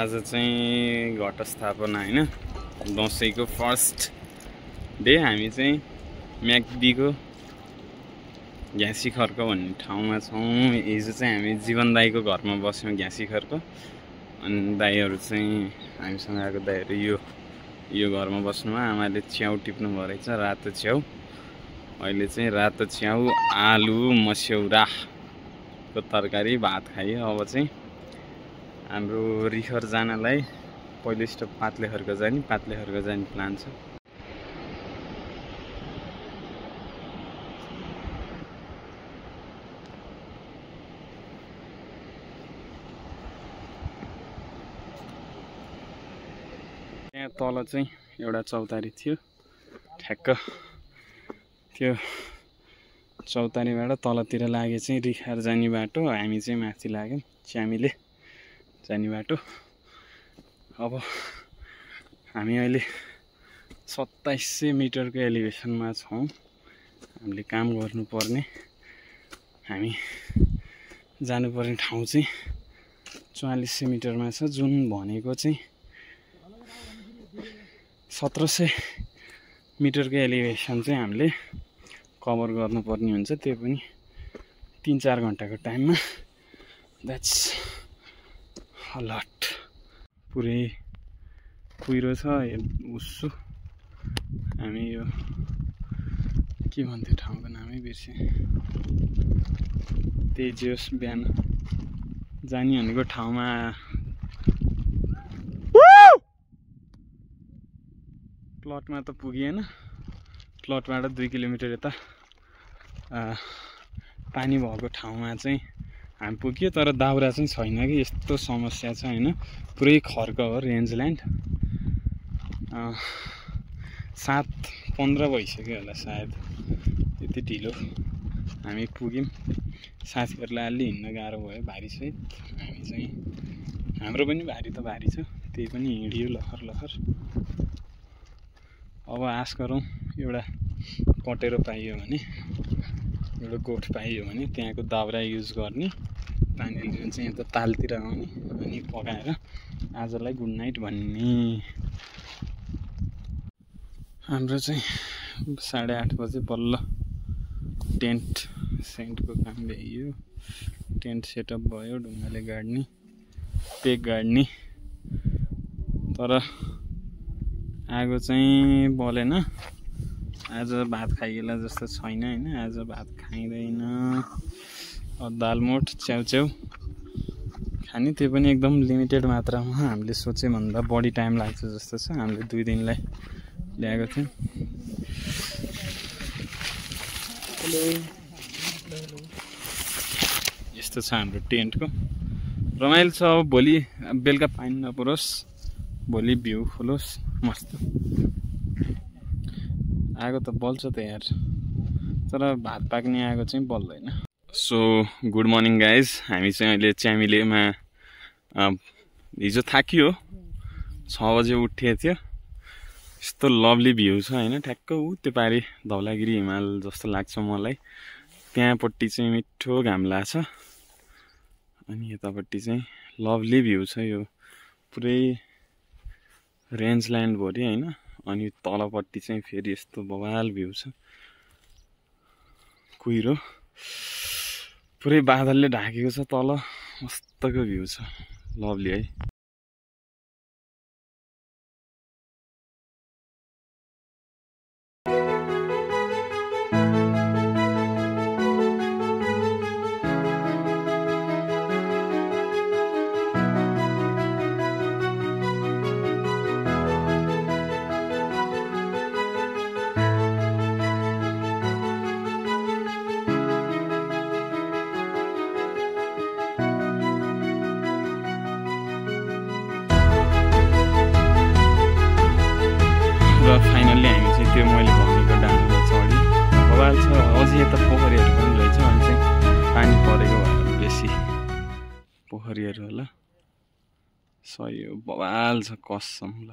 आज चाहिँ घटस्थापना हैन, दसैँको फर्स्ट डे। हामी चाहिँ म्याकबीको घ्यासी खर्क भन्ने ठाउँमा छौँ। हिजो चाहिँ हामी जीवन दाईको घरमा बस्यौँ घ्यासी खर्क। अनि दाईहरू चाहिँ हामीसँग आएको दाईहरू यो घरमा बस्नुमा आमाले च्याउ टिप्नु भयो रहेछ, रातो च्याउ। अहिले चाहिँ रातो च्याउ आलु मस्यौराको तरकारी भात खायो। अब चाहिँ हाम्रो रिखर जानलाई पहिलो स्टप पातले खर्क जाने प्लान छ। यहाँ तल चाहिँ एउटा चौतारी थियो, ठ्याक्क त्यो चौतारीबाट तलतिर लागे चाहिँ रिखार जाने बाटो। हामी चाहिँ माथि लाग्यौँ च्यामीले जाने बाटो। अब हामी अहिले 2700 मिटरको एलिभेसनमा छौँ। हामीले काम गर्नुपर्ने, हामी जानुपर्ने ठाउँ चाहिँ 4400 मिटरमा छ, जुन भनेको चाहिँ 1700 मिटरको एलिभेसन चाहिँ हामीले कभर गर्नुपर्ने हुन्छ, त्यो पनि 3-4 घन्टाको टाइममा। That's a lot. पुरै कुहिरो छ उसो। हामी यो के भन्थ्यो ठाउँको नामै बिर्सेँ, त्यही जे होस् बिहान जाने भनेको ठाउँमा प्लटमा त पुगिएन। प्लटबाट 2 किलोमिटर यता पानी भएको ठाउँमा चाहिँ हामी पुग्यो, तर दाउरा चाहिँ छैन कि, यस्तो समस्या छ हैन। पुरै खर्क हो, रेन्जल्यान्ड। 7:15 भइसक्यो होला सायद, त्यति ढिलो हामी पुग्यौँ। साथीहरूलाई अलि हिँड्न गाह्रो भयो भारीसहित। हामी चाहिँ हाम्रो पनि भारी त भारी छ, त्यही पनि हिँडियो लखर लखर। अब आश गरौँ एउटा कटेरो पाइयो भने, एउटा गोठ पाइयो भने त्यहाँको दाउरा युज गर्ने, पानी लिन चाहिँ यता तालतिर आउने, अनि पकाएर आजलाई गुड नाइट भन्ने। हाम्रो चाहिँ 8:30 बजे बल्ल टेन्ट सेन्टको काम भ्याइयो। टेन्ट सेटअप भयो, ढुङ्गाले गाड्ने, पेक गाड्ने। तर आगो चाहिँ बलेन। आज भात खाइएला जस्तो छैन हैन, आज भात खाइँदैन। दालमोठ च्याउ खाने, त्यो पनि एकदम लिमिटेड मात्रामा। हामीले सोचे भन्दा बढी टाइम लाग्छ जस्तो छ। हामीले 2 दिनलाई ल्याएको थियौँ। यस्तो छ हाम्रो टेन्टको, रमाइलो छ। अब भोलि बेलुका पानी नपरोस्, भोलि भ्यू खोलोस् मस्त। आगो त बल्छ त यार, तर भात पाक्ने आगो चाहिँ बल्दैन। So good morning guys. हामी चाहिँ अहिले च्यामिलेमा, हिजो थाकियो, 6 बजे उठिएको थियो। यस्तो लभली भ्यू छ हैन, ठ्याक्क ऊ त्यो पारि धौलागिरी हिमाल जस्तो लाग्छ मलाई। त्यहाँपट्टि चाहिँ मिठो घाम लाग्छ, अनि यतापट्टि चाहिँ लभली भ्यू छ। यो पुरै रेन्जल्यान्ड भरि हैन, अनि तलपट्टि चाहिँ फेरि यस्तो बवाल भ्यू छ। कुहिरो पुरै बादलले ढाकेको छ, तल मस्तको भ्यू छ, लभली है। र फाइनल्ली हामी चाहिँ त्यो मैले भनेको डाँडामा चढ्यौँ। बवाल छ। अझै यता पोखरीहरू पनि रहेछ, अनि चाहिँ पानी परेको भएर बेसी पोखरीहरू होला। सही हो, बवाल छ कसम। ल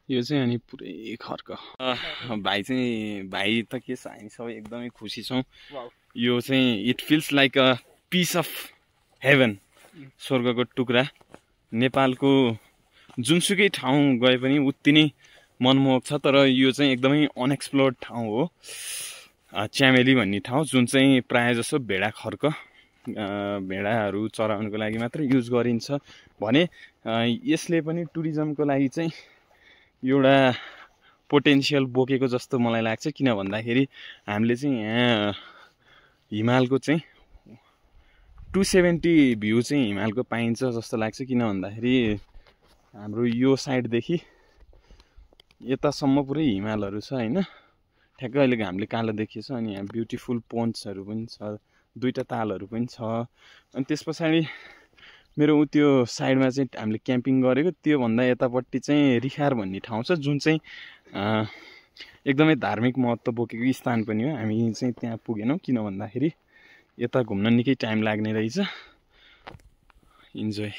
यो चाहिँ अनि पुरै खर्क भाइ त के छ हामी सबै एकदमै खुसी छौँ यो चाहिँ it feels like a piece of heaven स्वर्गको टुक्रा नेपालको जुनसुकै ठाउँ गए पनि उति नै मनमोहक छ तर यो चाहिँ एकदमै अनएक्सप्लोर्ड ठाउँ हो च्यामेली भन्ने ठाउँ जुन चाहिँ प्रायः जसो भेडा खर्क भेडाहरू चराउनको लागि मात्र युज गरिन्छ भने यसले पनि टुरिज्मको लागि चाहिँ एउटा पोटेन्सियल बोकेको जस्तो मलाई लाग्छ किन भन्दाखेरि हामीले चाहिँ यहाँ हिमालको चाहिँ 270 भ्यू चाहिँ हिमालको पाइन्छ जस्तो लाग्छ किन भन्दाखेरि हाम्रो यो साइडदेखि यतासम्म पुरै हिमालहरू छ हैन ठ्याक्कै अहिले हामीले कालो देखिएछ अनि यहाँ ब्युटिफुल पोन्ट्सहरू पनि छ दुईटा तालहरू पनि छ अनि त्यस पछाडि मेरो त्यो साइडमा चाहिँ हामीले क्याम्पिङ गरेको त्यो भन्दा यतापट्टि चाहिँ रिखार भन्ने ठाउँ छ जुन चाहिँ एकदमै धार्मिक महत्त्व बोकेको स्थान पनि हो हामी चाहिँ त्यहाँ पुगेनौँ किन भन्दाखेरि यता घुम्न निकै टाइम लाग्ने रहेछ इन्जोय